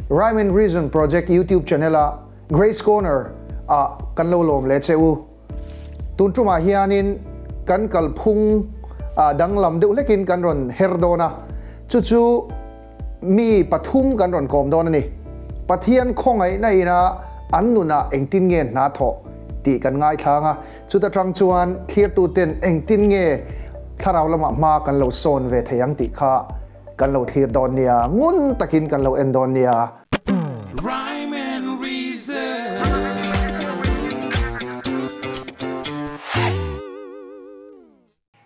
Rhyme and Reason Project YouTube channel a Grace Corner ah kan lo lawm leh che u. Tun tumah hianin kan kalphung ah danglam deuh hlekin kan rawn her dawn a, chu chu mi pathum kan rawn kawm dawn a ni. Pathian khawngaihna ina an nunah engtin nge hna thawh tih kan ngaithlang a, chuta tang chuan thlirtuten engtin nge thlarau lamah hma kan lo sawn ve thei ang tih kha kan lo thlir dawn nia, ngun takin kan lo en dawn nia. Rhyme and reason.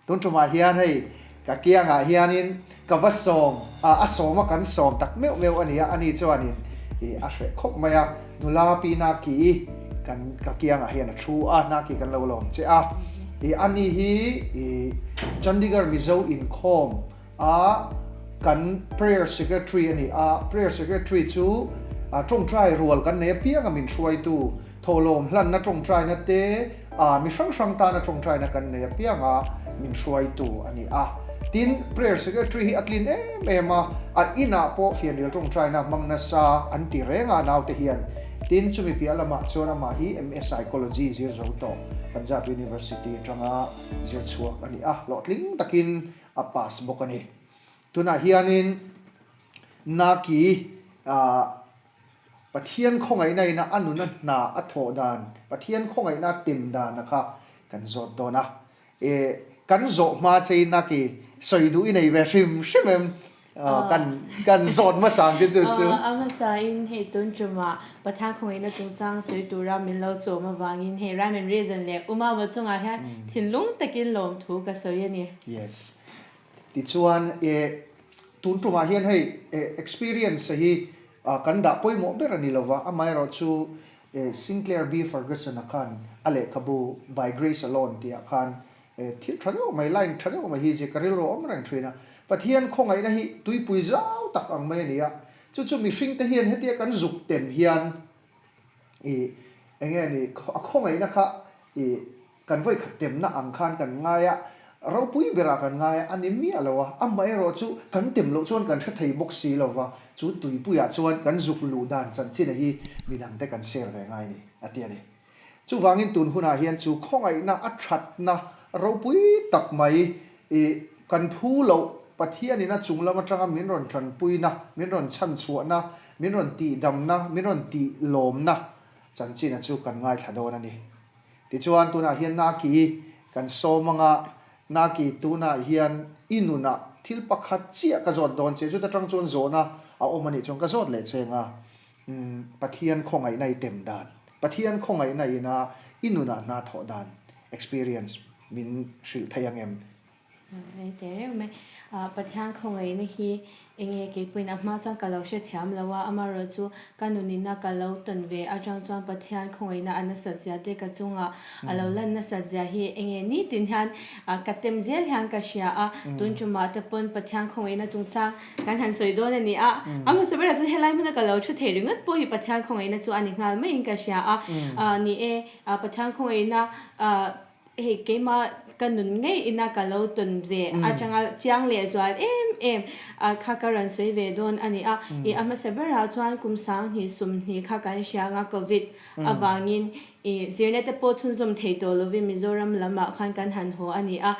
Tun tumah hian hei ka kiangah hianin ka va sawm a, a sawma kan sawm tak meuh meuh a ni a, ani chuanin ih a hreh khawp mai a, nula pi Naki kan ka kiangah hian a thu a, Naki kan lo lawm che a, ih ani hi ih Chandigarh Mizo inkhawm a kan prayer secretary a ni a, prayer secretary chu tawngtai rual kan nei apiang a min hruaitu thawhlawm hlanna tawngtaina te a mi hrang hrang tana tawngtaina kan nei apiang a min hruaitu a ni a. Tin, prayer secretary hi a tlin em em a, a inah pawh fianrial tawngtaina hmang nasa an ti reng a naute hian. Tin, chumi piah lamah chuan amah hi MA Psychology zir zo tawh Punjab University atanga zir chhuak a ni a, hlawhtling takin a pass bawk a ni. Tunah hianin Naki Pathian khawngaihna ina a nuna hna a thawh dan, Pathian khawngaihna a tem dan a kha kan zawt dawn a. E, kan zawh hma chein Naki sawi duh i nei ve hrim hrim em? Kan kan zawt hmasa ang che chu chu. A hmasain hei tun tumah Pathian khawngaihna chungchang sawi tura min lo sawm avangin hei Rhyme and Reason leh U Mama chungah hian thinlung takin lawmthu ka sawi a ni. Yes. Tichuan e tun tumah hian hei e experience hi kan dah pawimawh ber a ni lova, amaherawhchu e Sinclair B. Ferguson-a khan a lehkhabu By Grace Alone tihah khan e thil tha deuh mai, line tha deuh mai hi che ka rilru a awm reng thin a. Pathian khawngaihna hi tuipui zau tak ang mai a ni a, chu chu mihringte hian hetia kan zuk tem hian i eng nge ni a khawngaihna kha i Kan vawikhat temna ang khan kan ngai a, ropui berah kan ngai a, a ni miah lo a, amaherawh chu kan tem loh chuan kan hre thei bawk si lo va, chu tuipuiah chuan kan zuk luh dan chanchin hi midangte kan share ve ngai ni, a ti a ni. Chuvangin tun hunah hian chu khawngaihna a thatna ropui tak mai i kan phu loh Pathianin a chung lam atanga min rawn tanpuina, min rawn chhanchhuahna, min rawn tihdamna, min rawn tihlawmna chanchina chu kan ngaithla dawn a ni. Tichuan tunah hian Naki kan sawm anga, Naki tunah hian i nunah thil pakhat chiah ka zawt dawn che, chuta tang chuan zawhna a awm anih chuan ka zawt leh che anga, umm Pathian khawngaihna i tem dan, Pathian khawngaihna ina i nunah hna thawh dan experience min hrilh thei ang em? Hei teh reng mai. Pathian khawngaihna hi enge keipawhin a hma chuan ka lo hrethiam lo a, amaherawhchu ka nunina ka lo tawn ve atang chuan Pathian khawngaihna a nasat zia te ka chungah a lo lan nasat zia hi enge nitin hian ka tem zel hian ka hria a, tun tumah te pawn Pathian khawngaihna chungchang kan han sawi dawn a ni a, amaherawhchu berah chuan helai hmuna ka lo thu thei ringawt pawh hi Pathian khawngaihna chu a ni nghal maiin ka hria a, ni e, Pathian khawngaihna Hei keimah ka nun ngei ina ka lo tawn ve atanga chiang leh zual em em kha ka rawn sawi ve dawn a ni a. I a hmasa berah chuan kum sanghnih sumhnih kha kan hria anga Covid avangin i zirna te pawh chhunzawm thei tawh lovin Mizoram lamah khan kan han haw a ni a.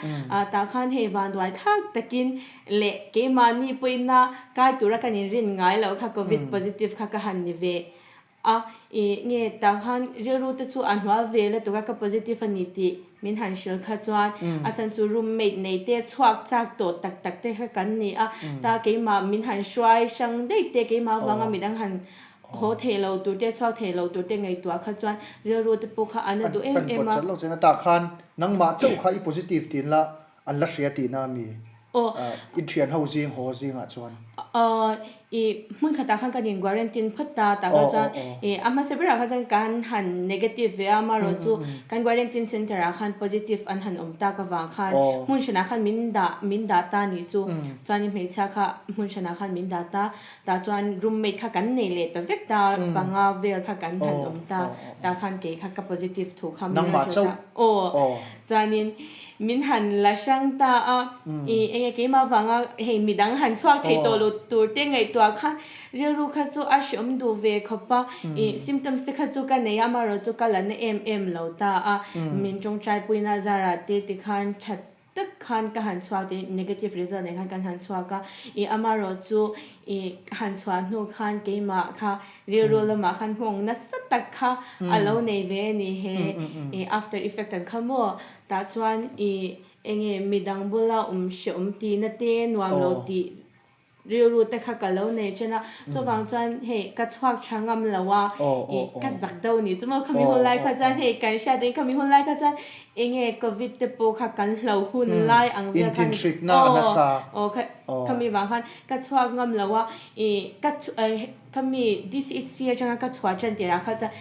Tah khan hei vanduai thlak takin leh keimahni pawhina kai tura kan inrin ngai loh kha Covid positive kha ka han ni ve A, i nge tah khan rilru te chu a hnual ve la tuk a, ka positive a ni tih min han hrilh kha chuan a chhan chu roommate nei te chhuak chak tawh tak tak te kha kan ni a, ta keimah min han hruai hrang daih te keimah avanga midang han haw thei lo tur te chhuak thei lo tur te ngaihtuah kha chuan rilru te pawh kha a na duh em em a. Kan pawt chat lo cheng a, tah khan nangmah chauh kha i positive tiin la An la hria tihna a mi? Aw. I thian ho zing haw zingah chuan. Aw, i hmun khatah khan kan in quarantine phawt ta, tah kha chuan i a hmasa berah kha chuan kan han negative ve a, amaherawh chu kan quarantine centre ah khan positive an han awm tak avang khan hmun hranah khan min dah min dah ta nih chu chuan i hmeichhia kha hmun hranah khan min dah ta, tah chuan roommate kha kan nei leh ta vek ta, panga vel kha kan han awm ta, tah khan kei kha ka positive thu kha min rawn hrilh ta. Aw, chuanin. min han la hrang ta a, i enge keimah vanga hei midang han chhuak thei tawh lo tur te ngaihtuah khan rilru kha chu a hreawm duh ve khawp a, i symptoms te kha chu ka nei a, amaherawhchu chu ka la na em em lo ta a, min tawngtaipuina zarah te tikhan that tak khan ka han chhuak tih negative result nen khan kan han chhuak a, i amaherawhchu i han chhuah hnu khan keimah kha rilru lamah khan nghawng nasa tak kha a lo nei ve a ni he i after effect ang kha maw tah chuan i enge midang bula awm hreawm tihna te nuam lo tih Rilru te kha ka lo nei chen a, chuvang chuan hei ka chhuak tha ngam lo a, ih ka zak deuh ni chu maw khami hun lai kha chuan hei kan hriat in khami hun lai kha chuan enge covid te pawh kha kan hlo hun lai ang vel kha aw aw khami vang khan ka chhuak ngam lo a, ih ka khami DCHC atanga ka chhuah tan tirah kha chuan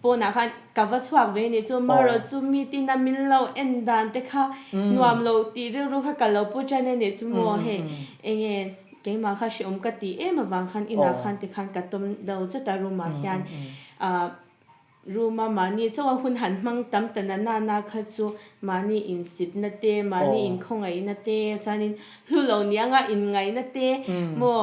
pawnah khan ka va chhuak ve ni chu marawh chu mi tina min lo en dan te kha nuam lo tih rilru kha ka lo pu tan a ni chu maw hei enge keimah kha hreawm ka tih em avang khan inah khan tikhan ka tawm do chawt a room ah hian ah room a mahni chauh a hun han hmang tam ta na na na kha chu mahni insitna te mahni inkhawngaihna te chuanin Hlu lo nianga inngaihna te maw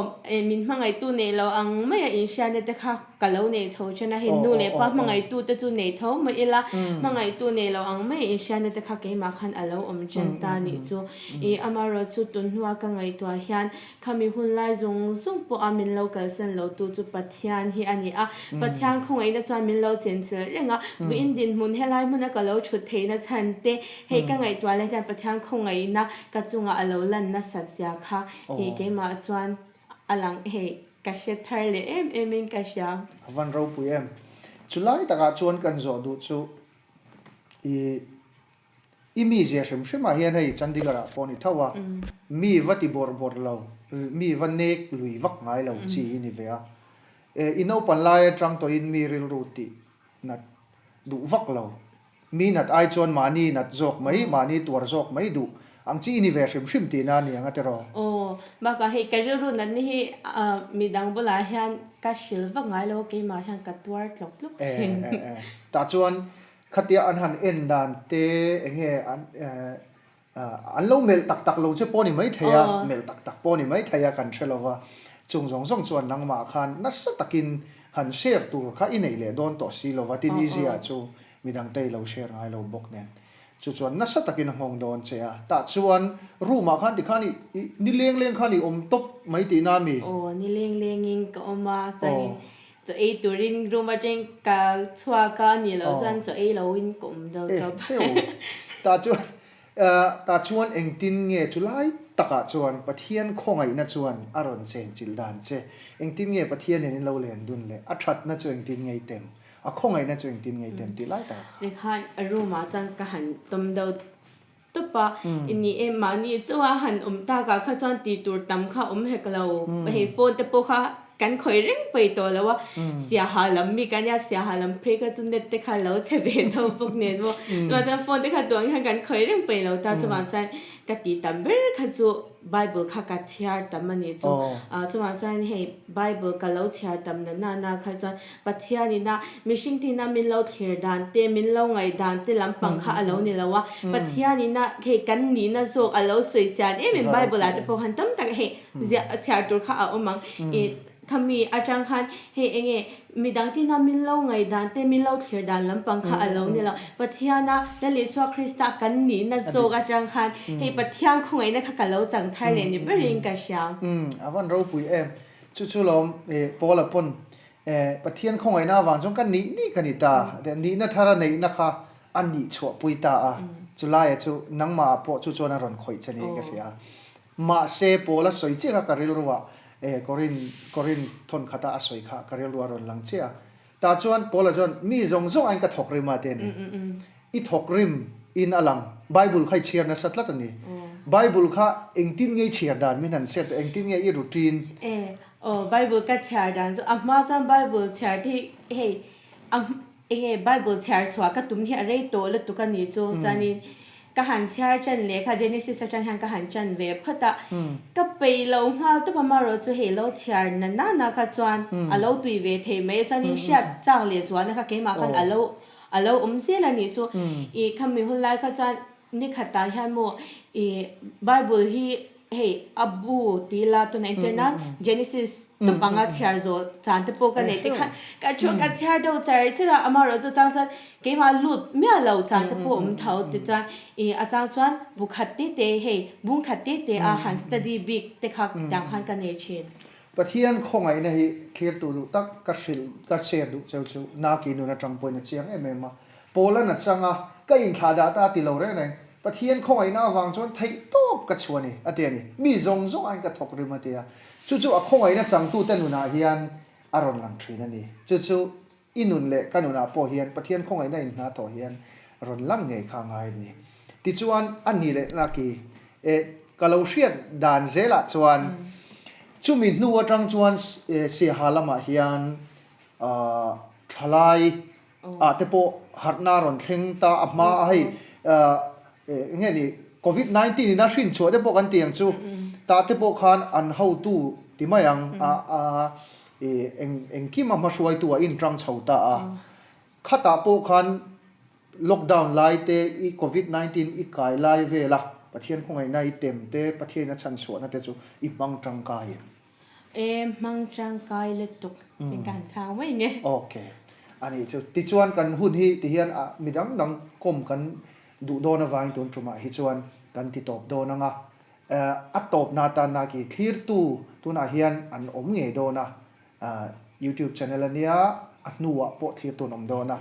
min hmangaihtu neih lo ang maia inhriatna te kha ka lo neih chho then a, hei nu leh pa hmangaihtu te chu nei tho mah ila hmangaihtu neih lo ang maia inhriatna te kha keimah khan a lo awm then ta nih chu. I amaherawh chu tun hnua ka ngaihtuah hian khami hun lai zawng zawng pawha min lo kalsan lo tu chu Pathian hi a ni a, Pathian khawngaihna chuan min lo chenchilh reng a, vawiin dinhmun helai hmuna ka lo thut theihna chhan te hei ka ngaihtuah lai hian Pathian khawngaihna Ka chungah a lo lan nasat zia kha hi keimah chuan a lang hei ka hre thar leh em em in ka hria. A van ropui em. Chu lai takah chuan kan zawh duh chu i i mizia hrim hrim ah hian hei Chandigarh ah pawh a ni tho a, mi va ti bawrh bawrh lo, mi va nek lui vak ngai lo chi i ni ve a. I naupan lai atang tawhin mi rilru tih nat duh vak lo. Mi nat ai chuan mahni nat zawk mai, mahni tuar zawk mai duh ang chi i ni ve hrim hrim tihna a ni ang a tiraw? Aw, bakah hei ka rilru natna hi midang bulah hian ka hrilh vak ngai lo a, keimah hian ka tuar tlawk tlawk thin. E, e, e. Tah chuan khatia an han en dan te enge an An lo melh tak tak lo che pawh a ni maithei a, melh tak tak pawh a ni maithei a kan hre lo va, chung zawng zawng chuan nangmah khan nasa takin han share tur kha i neih leh dawn tawh si lo va, tin i ziah chu midangte i lo share ngai lo bawk nen. Chu chuan nasa takin a nghawng dawn che a, tah chuan room ah khan tikhan i ni leng leng khan i awm tawp mai tihna a mi? Aw, ni leng lengin ka awm a, chuanin chaw ei turin room atangin ka chhuak a, ni loh chuan chaw ei loin ka awm deuh tawp. Tah chuan Tah chuan engtin nge chu lai takah chuan Pathian khawngaihna chuan a rawn chenchilh dan che? Engtin nge Pathian nen in lo len dun le? A thatna chu engtin nge i tem? A khawngaihna chu engtin nge i tem tih lai takah kha. Tikhan room ah chuan ka han tawm deuh tawp a, ni e mahni chauh a han awm takah kha chuan tih tur tam kha awm hek lo, hei phone te pawh kha Kan khawih reng paih tawh lo a, Siaha lam mi ka nia, Siaha lam phei kha chu net te kha lo chhe ve tho bawk nen maw. Chuvang chuan phone te kha duang hian kan khawih reng paih lo ta, chuvang chuan ka tih tam ber kha chu Bible kha ka chhiar tam a ni chu. Chuvang chuan hei Bible ka lo chhiar tam na na na kha chuan Pathianin a mihring tina min lo thlir dan te, min lo ngaih dan te lampang kha a lo ni lo a, Pathianin a hei kan nihna zawk a lo sawi chian em em Bible ah te pawh khan tam tak hei Ziah a chhiar tur kha a awm ang. I khami atang khan hei enge midang tina min lo ngaih dan te, min lo thlir dan lampang kha a lo ni lo. Pathiana Lal Isua Krista kan nihna zawk atang khan hei Pathian khawngaihna kha ka lo chang thar leh ni berin ka hria. Umm a van ropui em. Chu chu lawm Paula pawn Pathian khawngaihna avang chuan ka nih nih ka ni ta. Nihna thar a neihna kha a nih chhuahpui ta a. Chulaia chu nangmah pawh chu chuan a rawn khawih che niin ka hria. Mahse, Paul a sawi chiah kha ka rilruah eh Korin Korin thawn khata a sawi kha ka rilruah a rawn lang chiah a. Tah chuan Paula chuan mi zawng zawng aiin ka thawk rim a ti a ni. I thawk rim in a lang. Bible kha i chhiar nasa tlat a ni. Bible kha engtin nge i chhiar dan min han set a, engtin nge i routine? Eh, aw Bible ka chhiar dan chu a hma chuan Bible chhiar te hi hei a Enge Bible chhiar chhuah ka tum hi a rei tawh lutuk a ni chu chuanin ka han chhiar tan leh kha Genesis atang hian ka han tan ve phawt a, ka peih lo nghal tawp a marawh chu hei lo chhiar na na na kha chuan a lo tui ve thei mai a chuanin hriat chak leh zualna kha keimah khan a lo a lo awm zel a nih chu i khami hun lai kha chuan. Nikhatah hian maw i Bible hi hei a bu ti ila tunah entir nan Genesis tawp anga chhiar zawh chan te pawh ka nei te khan ka thu ka chhiar deuh char char a, amaherawhchu chang chuan keimah lut miah lo chan te pawh awm tho tichuan i a chang chuan bu khat te te hei bung khat te te a han study bik te kha tiang khan ka nei thin. Pathian khawngaihna hi thlir tu duh tak ka hrilh ka share duh cheu chu Naki nun atang pawhin a chiang em em a, Paula na chang a, ka inthlah dah ta ti lo reng reng. Pathian khawngaihna avang chuan theih tawp ka chhuah a ni, a ti a ni. Mi zawng zawng aiin ka thawk rim a ti a. Chu chu a khawngaihna changtute nunah hian a rawn lang thin a ni. Chu chu i nun leh ka nunah pawh hian Pathian khawngaihna inhna tawh hian rawn lang ngei kha a ngai a ni. Tichuan, a ni leh laki e, ka lo hriat dan zelah chuan chumi hnu atang chuan Siaha lamah hian thalai ah te pawh harhna a rawn thleng ta a hma a hei eng nge ni covid 19 in a hrin chhuah te pawh kan ti ang chu tah te pawh khan an hotu ti mai ang a a eng engkim a hmahruaitu a inṭang chho ta a khatah pawh khan lockdown lai te i covid 19 i kai lai vela Pathian khawngaihna i tem te Pathian a chhan chhuahna te chu i hmang tangkai em. E hmang tangkai lutuk tin ka han chhang mai nge. Ok. A nih chu. Tichuan kan hun hi tihian a mi dang dang kawm kan duh dawn avangin tun tumah hi chuan kan ti tawp dawn ang a. A tawpna atan na ki thlirtu tunah hian an awm ngei dawn a. Youtube channel a nia a hnuah pawh thlirtu an awm dawn a.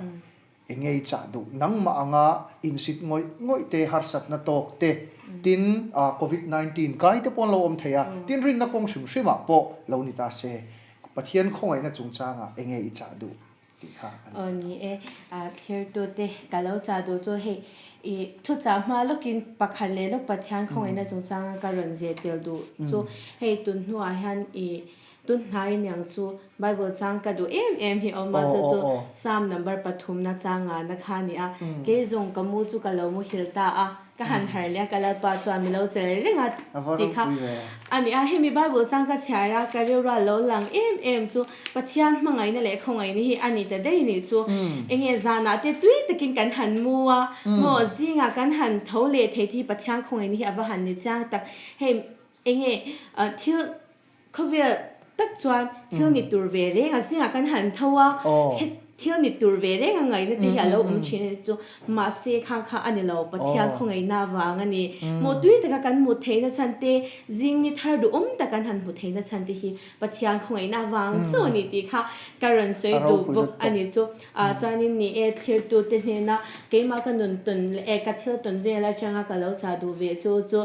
Engei chah duh nangmah anga insit ngawih ngawih te, harsatna tawk te, tin covid 19 kai te pawh an lo awm thei a, tin rinna kawng hrim hrimah pawh lo ni ta se, Pathian khawngaihna chungchangah enge i chah duh tih kha an Aw ni e, thlirtute ka lo chah duh chu hei i thuchah hma lawkin pakhat leh lawk Pathian khawngaihna chungchanga ka rawn zeh tel duh chu hei tun hnuah hian i Tun hnai niang chu Bible chang ka duh em em hi awm a, chu chu Psalm number pathumna changa na kha a ni a. Kei zawng ka mu chu ka lo muhil ta a, ka han harh leh a, ka Lalpa chuan mi lo chelh reng a tih kha a ni a. Hemi Bible chang ka chhiar a, ka rilruah lo lang em em chu Pathian hmangaihna leh khawngaihna hi a ni ta daih nih chu. Enge zanah te tui takin kan han mu a, maw zingah kan han tho leh thei te hi Pathian khawngaihna hi a va han ni chiang tak. Hei enge thil Khawvel tak chuan thil ni tur ve reng a zingah kan han tho a, thil ni tur ve reng a ngaihna te hi a lo awm thin a ni chu. Mahse kha kha a ni lo, Pathian khawngaihna vang a ni. Mawhtui taka kan hmuh theihna chhan te, zing ni thar duhawm tak kan han hmu theihna chhan te hi Pathian khawngaihna vang chauh a ni tih kha ka rawn sawi duh bawk a ni chu. Chuanin ni e, thlirtute hnena keimah ka nun tawn leh ka thil tawn vel atanga ka lo chah duh ve chu chu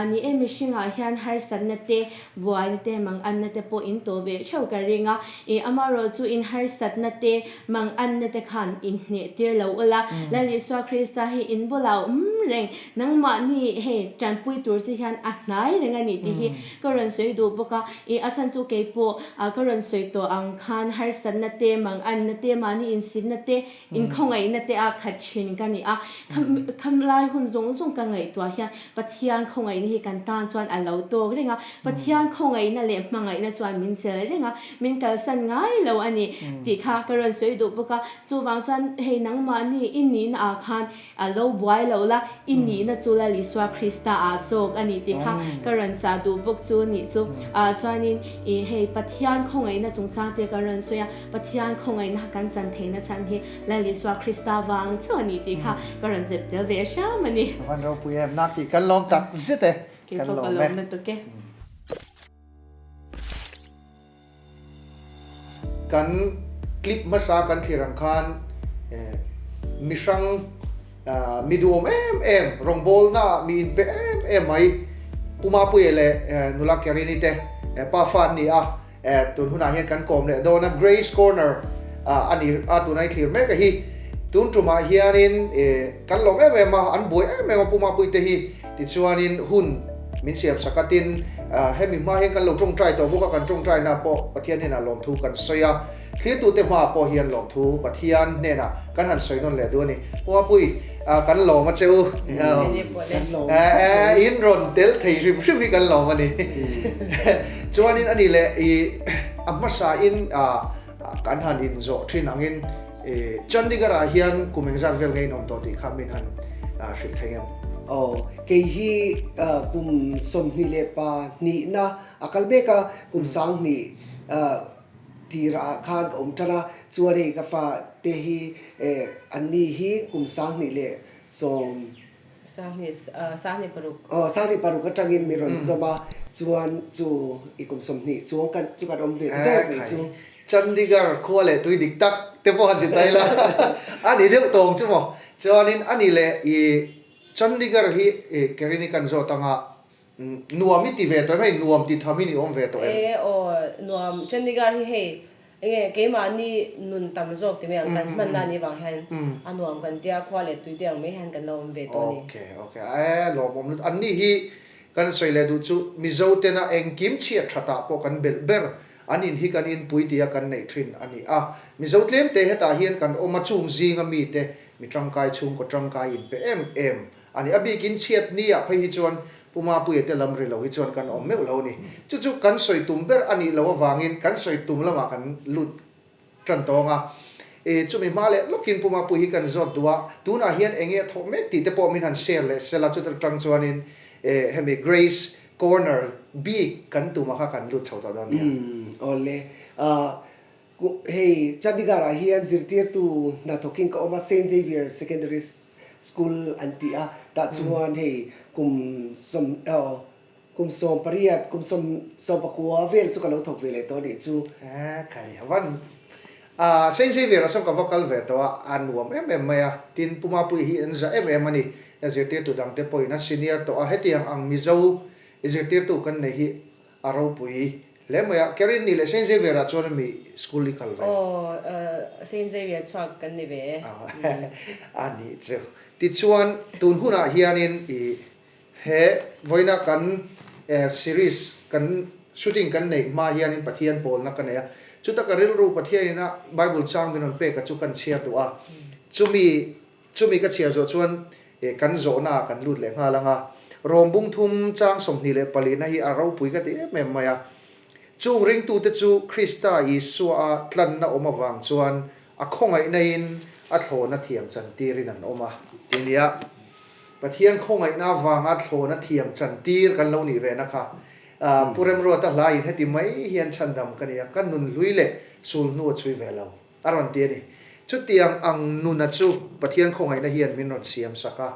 ni e, mihringah hian harsatna te, buaina te, manganna te pawh in tawh ve theuh ka ring a. I amaherawh chu in harsatna te, manganna te khan in hneh tir lo ula, Lal Isua Krista hi in bulah a awm reng, nangmahni hei tanpui tur che hian a hnai reng a ni tih hi Ka rawn sawi duh bawk a, i a chhan chu kei pawh ka rawn sawi tawh ang khan harsatna te, manganna te, mahni insitna te, inkhawngaihna te a khat thin ka ni a. Kham lai hun zawng zawng ka ngaihtuah hian Pathian khawngaihna hi kan tan chuan a lo tawk reng a, Pathian khawngaihna leh hmangaihna chuan min chelh reng a, min kalsan ngai lo a ni tih kha ka rawn sawi duh bawk a. Chuvang chuan hei nangmahni i nihna ah khan A lo buai lo la, i nihna chu Lal Isua Krista ah zawk a ni tih kha ka rawn chah duh bawk chu a nih chu. Chuanin i hei Pathian khawngaihna chungchang te kan rawn sawi a, Pathian khawngaihna kan chan theihna chhan hi Lal Isua Krista vang chauh a ni tih kha ka rawn zep tel ve hram a ni. Van ropui em, Naki kan lawm tak zet e, kan lawm e. Keipawh ka lawm lutuk e. Kan clip hmasa kan thlir ang khan mi hrang mi duhawm em em rawngbawlna mi inpe em em mai Pu Mapuia leh nula Kerini te pafa an ni a, tun hunah hian kan kawm leh dawn a, Grace Corner a ni a tuna i thlir mek a hi. Tun tumah hianin kan lawm em em a, an buai em em a Pu Mapuii te hi tichuanin hun Min siam sak a tin, hemi hma hian kan lo tawngtai tawh bawk a, kan tawngtaina pawh Pathian hnenah lawmthu kan sawi a, thlirtute hmaah pawh hian lawmthu Pathian hnenah kan han sawi nawn leh duh a ni. Puapui, kan lawm a che u. In rawn tel thei hrim hrim hi kan lawm a ni. Chuanin a ni leh i a hmasain kan han inzawh thin angin Chandigarh-ah hian kum engzat vel nge in awm tawh tih kha min han hrilh thei em? Aw, kei hi kum 22 na a kal mek a, kum 2000 tirah khan ka awm tan a, chuan hei ka fa te hi anni hi kum 2010. 26. Aw, 26 atangin mi rawn zawm a, chuan chu i kum 20 chuang kan chu kan awm ve ta deuh mai chu. Chandigarh khua leh tui dik tak te pawh han ti ta ila, a ni deuh tawng chu maw? Chuanin a ni leh i Chandigarh hi i Kerini kan zawt anga nuam i ti ve tawh em? Hei nuam ti tham in i awm ve tawh em? E aw, nuam Chandigarh hi hei Enge keimahni nun tam zawk ti mai ang kan hmanna anih vang hian a nuam kan tia khua leh tui te ang mai hian kan lo awm ve tawh a ni. Ok ok e lawmawm lut anni hi kan sawi leh duh chu Mizo tena engkim chhiat that ah pawh kan belh ber an in hi kan inpui tia kan neih thin a ni a Mizo tlem te hetah hian kan awm a chung zinga mite mi tangkai chhungkaw tangkai inpe em em A ni, a bikin chhiat ni ah phei hi chuan Pu Mapuia te lam ri lo hi chuan kan awm meuh lo a ni. Chu chu kan sawi tum ber a nih loh avangin kan sawi tum lamah kan lut tan tawng a. E, chumi hma leh lawkin Pu Mapuia hi kan zawt duh a, tunah hian eng nge a thawh mek tih te pawh min han share leh sela chuta tang chuanin e, hemi Grace Corner bik kan tumah kha kan lut chho tawh dawn nia. Umm, awle. Ah, Hei Chandigarh ah hian zirtirtu hnathawkin ka awm a, Saint Xavier Secondary School an ti a, tah chuan hei kum sawm aw kum 18 kum sawm 19 vel chu ka lo thawk ve leh tawh a nih chu. Khai van ah Saint Xavier ah sawn ka va kal ve tawh a, a nuam em em mai a, tin Pu Mapuii hi an za em em a ni, zirtirtu dangte pawhin a senior tawh a, hetiang ang Mizo zirtirtu kan nei hi A ropui hle mai a, Kerin ni leh Saint Xavier ah chuan mi school i kal ve? Aw, Saint Xavier chhuak kan ni ve e. A nih chu. Tichuan, tun hunah hianin i he vawiina kan series kan shooting kan neih hma hianin Pathian pawlna ka nei a, chuta ka rilru Pathianin a Bible chang min rawn pek a chu kan chhiar duh a, chumi Chumi ka chhiar zawh chuan kan zawhnaah kan lut leh nghal ang a, Rawm bung thum chang 24 na hi a ropui ka ti em em mai a. Chung ringtute chu Krista Isua a tlanna awm avang chuan a khawngaihnain a thlawna thiam chantirin an awm a ti nia. Pathian khawngaihna avanga thlawna thiam chantir kan lo nih ve na kha Pu Remruata hlaiin heti mai hian chhandam ka ni a, ka nun hlui leh sul hnu a chhui ve lo. A rawn ti a ni. Chutiang ang nuna chu Pathian khawngaihna hian min rawn siam sak a,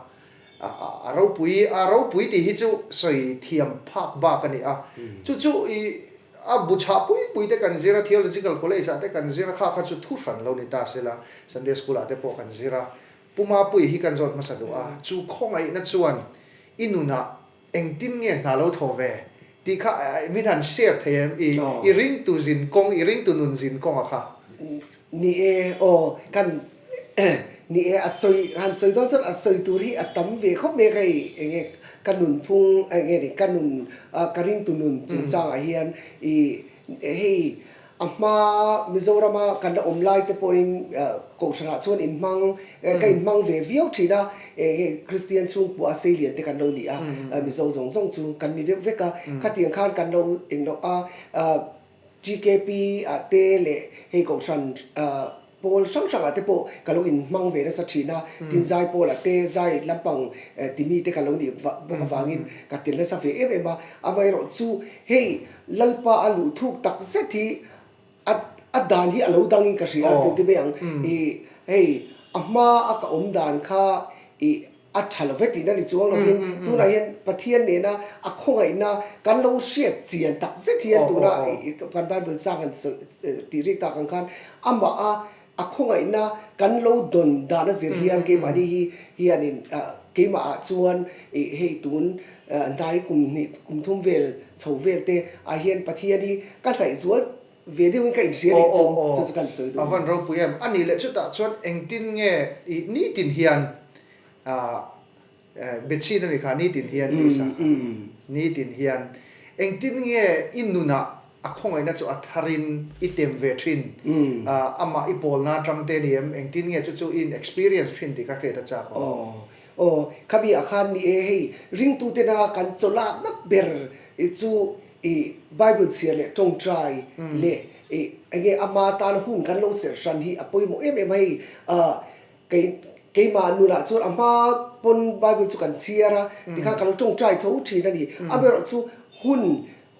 a ropui, a ropui tih hi chu sawi thiam phak bak a ni a. Chu chu i a bu chhah pui pui te kan zir a, Theological College ah te kan zir a, kha kha chu thu hran lo ni ta sela, Sunday School ah te pawh kan zir a. Pu Mapuii hi kan zawt hmasa duh a, chu khawngaihna chuan i nunah Engtin nge hna lo thaw ve tih kha min han share thei em i i ringtu zin kawng i ringtu nun zin kawng a kha. Ni e aw kan ni e a sawi han sawi dawn chuan a sawi tur hi a tam ve khawp mai hei enge ka nunphung enge ni ka nun ka ringtu nun chungchangah hian i Hei a hma Mizorama kan la awm lai te pawhin Kohhranah chuan inhmang ka inhmang ve viau thin a, hei Kristian chhungkua seilian te kan lo ni a, Mizo zawng zawng chu kan ni deuh vek a, khatiang khan kan lo englo a, TKP ah te leh hei Kohhran Pawl hrang hrangah te pawh ka lo inhmang ve nasa thin a, tin zai pawlah te zai lampang timi te ka lo nih bawk avangin ka tel nasa ve em em a, amaherawh chu hei Lalpa a luh thuk tak zet hi a a dan hi a lo dangin ka hria tih te mai ang i hei a hma a ka awm dan kha i A tha lo ve tihna ni chuang lovin tunah hian Pathian nena a khawngaihna kan lo hriat chian tak zet hian tuna kan Bible chang han sawi tih rik tak ang khan amah a a khawngaihna kan lo dawn dan a zir hian keimahni hi hianin keimah ah chuan hei tun hnai kum hnih kum thum vel chho vel te ah hian Pathian hi ka hnaih zual Ve deuhin ka inhria leh chu, chu chu kan sawi duh. A van ropui em? A nih leh chutah chuan engtin nge i nitin hian Bethsy na mi kha nitin hian tih sa kha nitin hian engtin nge i nunah a khawngaihna chu a tharin i tem ve thin amah i pawlna atang te ni em engtin nge chu chu i in experience thin tih kha hriat a chak awm. Aw khami ah khan ni e hei ringtutena kan chawlakna ber chu I Bible chhiar leh tawngtai leh i enge ama tan hun kan lo serh hran hi a pawimawh em em a hei. Kei Keimah nunah chuan a hma pawn Bible chu kan chhiar a, tikhan ka lo tawngtai tho thin a ni. Amaherawhchu hun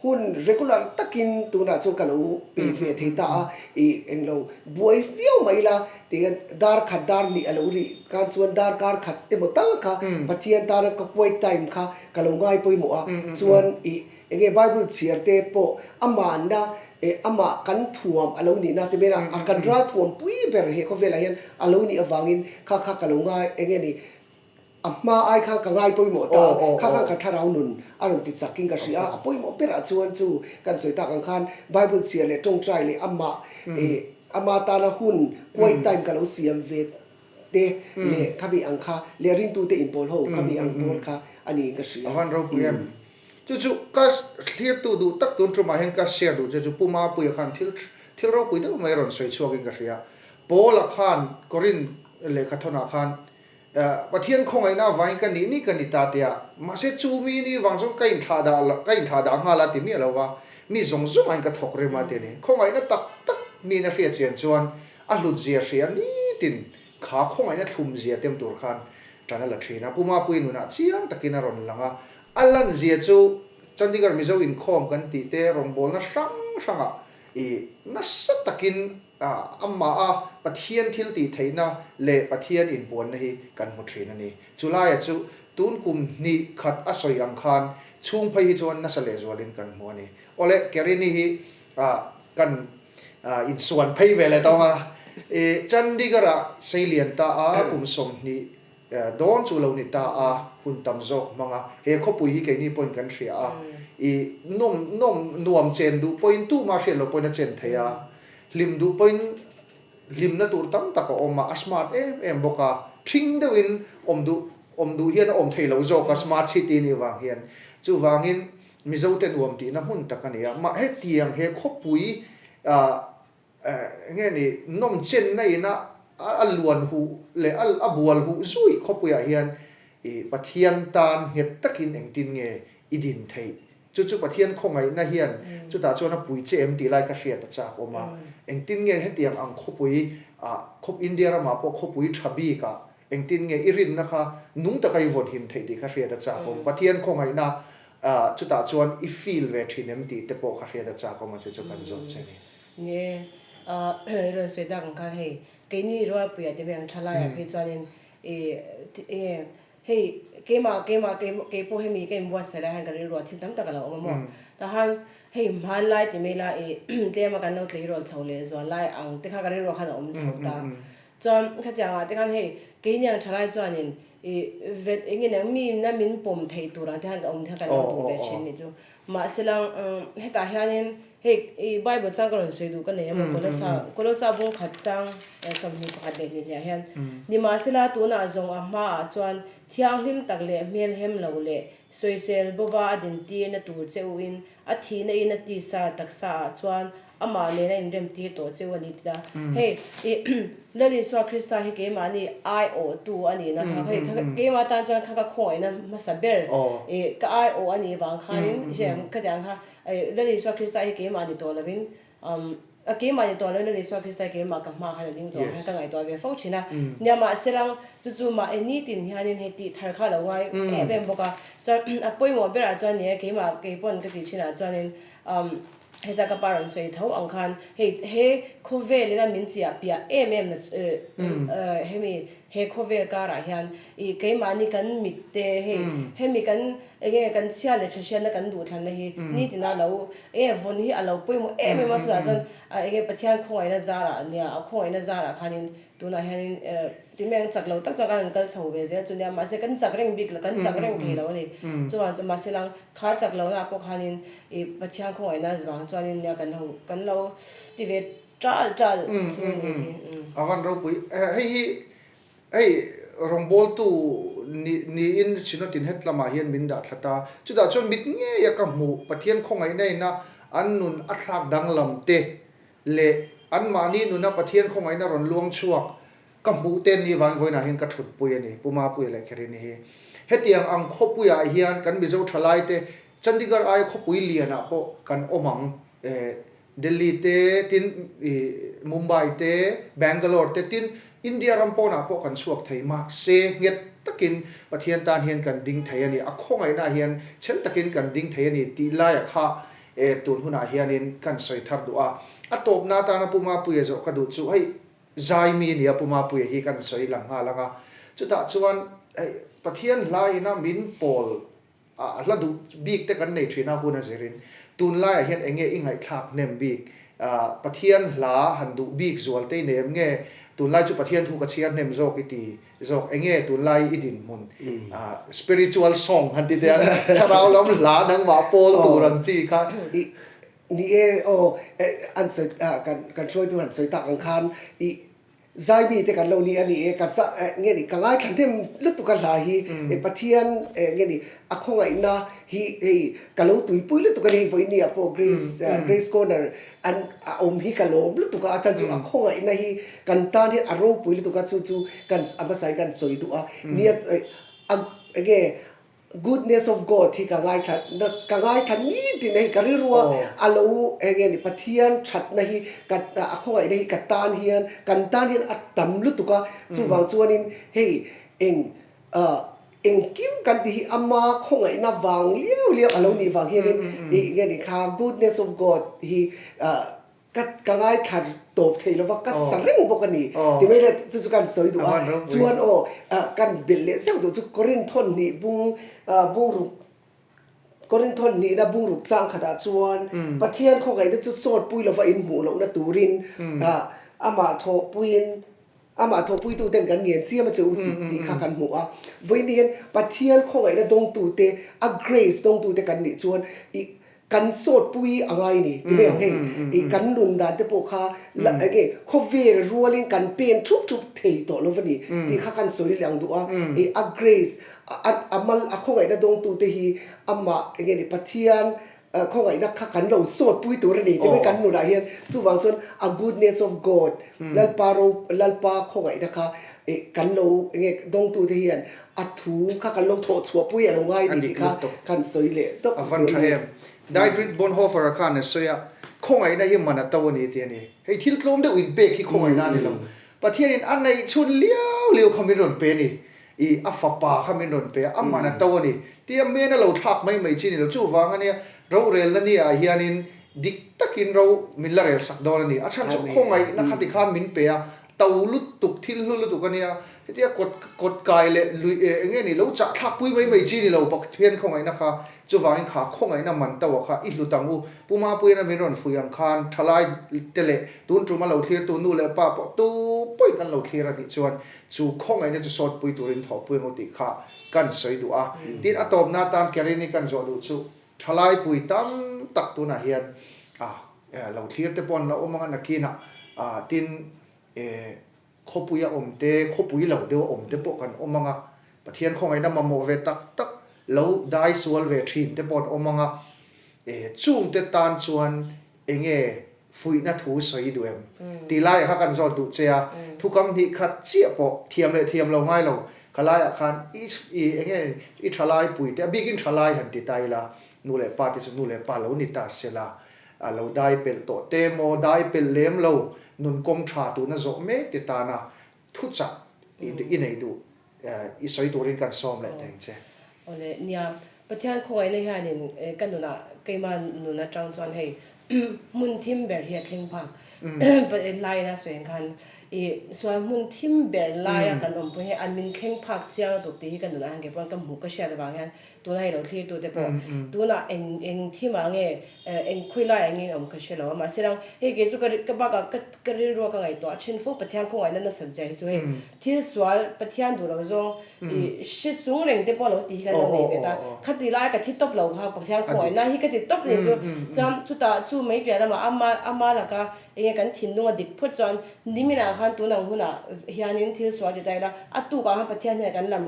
hun regular takin tunah chuan ka lo pe ve thei ta a, ih englo buai viau mai ila tihian dar khat dar hnih a lo rih khan chuan dar kar khat emaw tal kha Pathian tana ka quiet time kha ka lo ngai pawimawh a, chuan ih Enge Bible chhiar te pawh amahna eh amah kan thuam a lo nihna te mela a kan ral thuam pui ber he khawvelah hian a lo nih avangin kha kha ka lo ngai enge ni a hma ai khan ka ngai pawimawh ta a kha khan ka thlarau nun a rawn ti chak in ka hria a pawimawh berah chuan chu kan sawi tak ang khan Bible chhiar leh tawngtai leh amah eh ama tana hun quiet time ka lo siam ve te leh khami ang kha leh ringtute inpawl ho khami ang pawl kha a niin ka hria. A van ropui em? Chu chu ka thlirtu duh tak tun tumah hian ka share duh che chu Pu Mapuia khan thil thil ropui deuh mai rawn sawi chhuakin ka hria. Paula khan Korin lehkhathawnah khan Pathian khawngaihna avangin ka nih ni ka ni ta tia, mahse chu mi ni vang chuan ka inthlah dah ka inthlah dah nghal a ti miah lo va, mi zawng zawng aiin ka thawk rem a ti a ni. Khawngaihna tak tak miin a hriat chian chuan a hlut zia hria nitin kha khawngaihna thlum zia tem tur khan tan a la thin a. Pu Mapuia nunah chiang takin a rawn lang a, A lan zia chu Chandigarh Mizo inkhawm kan tih te rawngbawlna hrang hrangah i nasa takin amah a Pathian thil tih theihna leh Pathian inpuanna hi kan hmu thin a ni. Chulaia chu tun kum hnih khat a sawi ang khan chhung phei hi chuan nasa lehzualin kan hmu a ni. Awle, Kerini hi kan insuan phei ve leh tawng a, i Chandigarh-ah seilian ta a kum 20 Dawn chu lo ni ta a, hun tam zawk hmang a, he khawpui hi keini pawhin kan hria a, i nawm nawm nuam chen duh pawhin tuma hriat loh pawhin a chen thei a, hlim duh pawhin hlimna tur tam tak a awm a, a smart em em bawk a, ṭhing deuhin awm duh awm duh hian a awm thei lo zawk a, smart city nih vang hian. Chuvangin Mizote nuam tihna hmun tak a ni a, mah hetiang he khawpui ah Enge ni, nawm chenna ina a luan huh leh a bual huh zui khawpuiah hian i Pathian tan nghet takin engtin nge i din theih? Chu chu Pathian khawngaihna hian chutah chuan a pui che em tih lai kha hriat a chak awm a. Engtin nge hetiang ang khawpui ah, khawp India ramah pawh khawpui tha bikah engtin nge i rinna kha nung taka i vawn him theih tih kha hriat a chak awm. Pathian khawngaihna chutah chuan i feel ve thin em tih te pawh kha hriat a chak awm a, chu chu kan zawt che ni. Ni e, i rawn sawi tak ang khan hei keini Rualpuia te veng tha laiah phei chuanin i enge hei keimah keimah kei pawh hemi ka inbuatsaih lai hian ka rilruah thil tam tak a lo awm a maw. Tahan hei hmanlai ti mai ila i tlema kan lo tleirawl chho leh zual lai ang te kha ka rilruah khan a awm chho ta. Chuan khatiangah te khan hei keini ang tha lai chuanin i vet enge nang mi na min pawm thei tur ang te khan ka awm te khan kan lo duh ve thin nih chu. Mahselang hetah hianin hei i Bible chang ka rawn sawi duh ka nei a maw Kolosa Kolosa bung khat chang 21 leh 22 hian nimahsela tunah zawng a hmaah chuan thianghlim tak leh hmelhem lo leh sawisel bova a dintirna tur che u in a thihna in a tisa taksa ah chuan amah nen a inremtir tawh che u a ni ti ta. Hei i Lal Isua Krista hi keimahni aiawhtu a nihna kha hei keimah tan chuan kha ka khawngaihna hmasa ber i ka aiawh a nih vang khanin i hria em khatiang ang kha Lal Isua Krista hi keimah ni tawh lovin a keimah ni tawh lovin Lal Isua Krista hi keimah ka hma khan a ding tawh ang hian ka ngaihtuah ve fo thin a. Nia mahselang chu chu mah e nitin hianin hei tih thar kha a lo ngai em em bawk a. Chuan a pawimawh berah chuan ni e keimah keipawn ka tih thinah chuanin Heta ka pa rawn sawi tho ang khan hei he khawvel ina min chiah piah em em na hemi he khawvel karah hian ih keimahni kan mit te hei hemi kan enge kan chhia leh tha hriatna kan duhthlanna hi nitina lo enge vawn hi a lo pawimawh em em a chutah chuan enge Pathian khawngaihna zarah ania a khawngaihna zarah khanin Tunah hianin ti mai ang chak lo tak chuan kan han kal chho ve zel chu nia, mahse kan chak reng bik lo, kan chak reng thei lo a ni. Chuvang chu mahse lang kha chak lohna ah pawh khanin ih Pathian khawngaihna vang chuanin nia kan ho kan lo ti ve ṭal ṭal chu a ni hi. A van ropui, hei hi hei rawngbawltu ni niin Synod-in het lamah hian min dah thla ta. Chutah chuan mit ngeia ka hmuh Pathian khawngaihna ina an nun a thlak danglam te leh anmahni nuna Pathian khawngaihna rawn luang chhuak ka hmuh te ni vangin vawiinah hian ka thutpui a ni, Pu Mapuia leh Kherini hi. Hetiang ang khawpuiah hian kan Mizo thalaite Chandigarh aia khawpui lianah pawh kan awm ang, Delhi te, tin Mumbai te, Bangalore te, tin. India ram pawnah pawh kan chhuak thei mahse nghet takin Pathian tan hian kan ding thei a ni, a khawngaihnaah hian chhel takin kan ding thei a ni tih laia kha e tun hunah hianin kan sawi thar duh a. A tawpna atana Pu Mapuia zawh ka duh chu hei Zaimi a nia Pu Mapuia hi kan sawi lang nghal ang a, chutah chuan hei Pathian hlaina min pawl A hla duh bik te kan nei thin a hun a zirin tunlaiah hian enge i ngaihthlak hnem bik? Pathian hla han duh bik zual te i nei em nge tunlai chu Pathian thu ka chhiar hnem zawk i ti zawk enge tunlai i dinhmun spiritual song han ti teh ang thlarau lam hla nangmah pawl tur ang chi kha. Ni e aw an sawi kan hruaitu han sawi tak ang khan i Zaimi te kan lo ni a ni e, ka za nge ni ka ngaithla hnem lutuk a hla hi e Pathian nge ni a khawngaihna hi hei ka lo tuipui lutuk a ni hei vawiin ah pawh Grace Grace Corner an a awm hi ka lawm lutuk a a chan chu a khawngaihna hi kan tan hian a ropui lutuk a chu chu kan a hmasa in kan sawi duh a nia a enge Goodness of God hi ka ngaithla na ka ngaithla nitin a hei ka rilrua a lo eng nge ni Pathian thatna hi ka a khawngaihna hi ka tan hian kan tan hian a tam lutuk a chuvang chuanin hei eng ah engkim kan tih hi ama khawngaihna vang liau liau a lo nih vang hianin ih nge ni kha Goodness of God hi ah Ka ka ngaithla tawp thei lova ka sa reng bawk a ni ti mai le chu chu kan sawi duh a chuan aw kan belh leh zeuh duh chu Korinthon hnih bung bungruk Korinthon hnihna bungruk chang khatah chuan Pathian khawngaihna chu sawtpui lova in hmuh lohna turin amah thawhpuiin amah thawhpuituten kan ngen chiam a che u tih tih kha kan hmu a vawiin hian Pathian khawngaihna dawngtute a grace dawngtute kan nih chuan ih Kan sawtpui a ngai ni ti mai ang hei i kan nun dan te pawh kha la enge khawvel rualin kan pen thup thup thei tawh lo va ni tih kha kan sawi leh ang duh a i a grace a a mal a khawngaihna dawngtu te hi amah enge ni Pathian khawngaihna kha kan lo sawtpui tur a ni ti mai kan nunah hian chuvang chuan a goodness of God Lalpa ro Lalpa khawngaihna kha i kan lo enge dawngtu te hian A thu kha kan lo thawh chhuah pui a lo ngai ni tih kha kan sawi leh tawp A van tha em. Dietrich Bonhoeffer-a khan a sawi a, Khawngaihna hi man a to a ni tih a ni. Hei thil tlawm deuh inpek hi khawngaihna a ni lo. Pathianin a neih chhun liau liau kha min rawn pe a ni. I a fapa kha min rawn pe a, a man a to a ni. Tia men a lo thlak mai mai chi a ni lo. Chuvang a nia, rorelna ni ah hianin dik takin ro min la rel sak dawn a ni. A chhan chu khawngaihna kha tikhan min pe a, To lutuk, thil hlu lutuk a nia. Hetia kawt kawt kai leh lui eh eng nge ni lo chah thlak pui mai mai chi ni lo Pathian khawngaihna kha chuvangin kha khawngaihna man to a kha i hlut ang u. Pu Mapuiana min rawn fui ang khan thalai te leh tun tum a lo thlirtu nu leh pa pawh tu pawhin kan lo thlir a nih chuan chu khawngaihna chu sawt pui turin thawhpui ang u tih kha kan sawi duh a. Tin a tawpna atan Kerini kan zawh duh chu thalai pui tam tak tunah hian ah Lo thlir te pawh an la awm ang a nakinah tin khawpui a awm te, khawpui lo deuh a awm te pawh kan awm ang a, Pathian khawngaihna mamawh ve tak tak lo dai sual ve thin te pawh an awm ang a, chungte tan chuan enge fuihna thu sawi duh em? Tih laiah kha kan zawt duh che a, thukam hnih khat chiah pawh thiam leh thiam lo ngai lo, kha laiah khan i enge i thalai pui te, a bikin thalai han ti ta ila, nu leh pa te chu nu leh pa lo ni ta se la, A lo dai pelh tawh te maw, dai pelh lem lo, nun kawng tha tuna zawh mek te tana thuchah i nei duh i sawi turin kan sawm leh teng che. Awle, nia, Pathian khawngaihna hianin ka nunah keimah nun atang chuan hei hmun thim ber hi a thleng phak laiin a sawi ang khan i sual hmun thim ber laia kan awm pawh hi an min thleng phak chiang lutuk tih hi ka nunah hian kei pawn ka hmuh ka hriat avang hian Tuna i lo thlir tute pawh tunah eng eng thim ah nge eng khawi lai ah nge awm ka hre lo a mahse lang hei kei chu ka ka bakah ka ka rilrua ka ngaihtuah thin fo Pathian khawngaihna nasat zia hi chu hei thil sual Pathian duh lo zawng i hre chung reng te pawh lo tih hi kan lo nei ve ta khati lai ka thi tawp lo kha Pathian khawngaihna hi ka ti tawp ni chu chuan chutah chu mai piah lamah ama ama laka enge kan thinlung a dik phawt chuan niminah khan tunang hunah hianin thil sual ti ta ila a tukah khan Pathian hian kan lam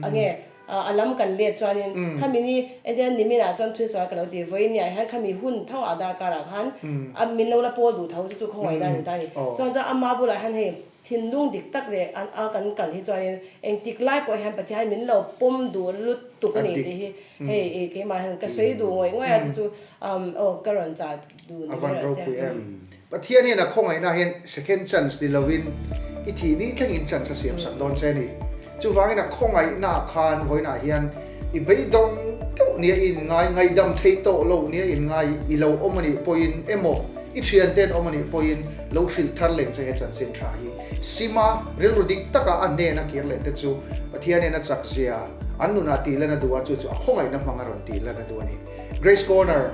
enge A lam kan let chuanin khami ni entirna niminah chuan thil sual ka lo ti vawiin niah hian khami hun tho ah darkar ah khan a min lo la pawl duh tho chu chu khawngaihna a ni ta a ni. Chuan chuan ama bulah hian hei thinlung dik tak leh an a kan kal hi chuanin engtik lai pawh hian Pathian min lo pawm duh lutuk a ni tih hi hei i keimah hian ka sawi duh ngawih ngawih a chu chu aw ka rawn chah duh ni ber a sia. Pathian hian a khawngaihna hian second chance ni lovin. i thih ni thlengin chance a siam sak dawn che a ni. Chuvangin a khawngaihnaah khan vawiinah hian i beidawng deuh nia i inngai, ngaihdam theih tawh loh nia i inngai i lo awm a nih pawhin emaw i thiante an awm a nih pawhin lo hrilh thar leng che he chanchin tha hi. Sima rilru dik taka a hnena kir leh te chu Pathianin a chak zia an nunah tih lan a duh a, chu chu a khawngaihna hmang a rawn tih lan a duh a ni. Grace Corner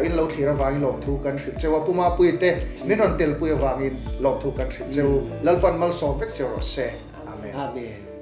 in lo thlir avangin lawmthu kan hrilh cheu a, Pu Mapuii te min rawn telpui avangin lawmthu kan hrilh cheu. Lalpan malsawm vek cheu rawh se. Amen. Amen.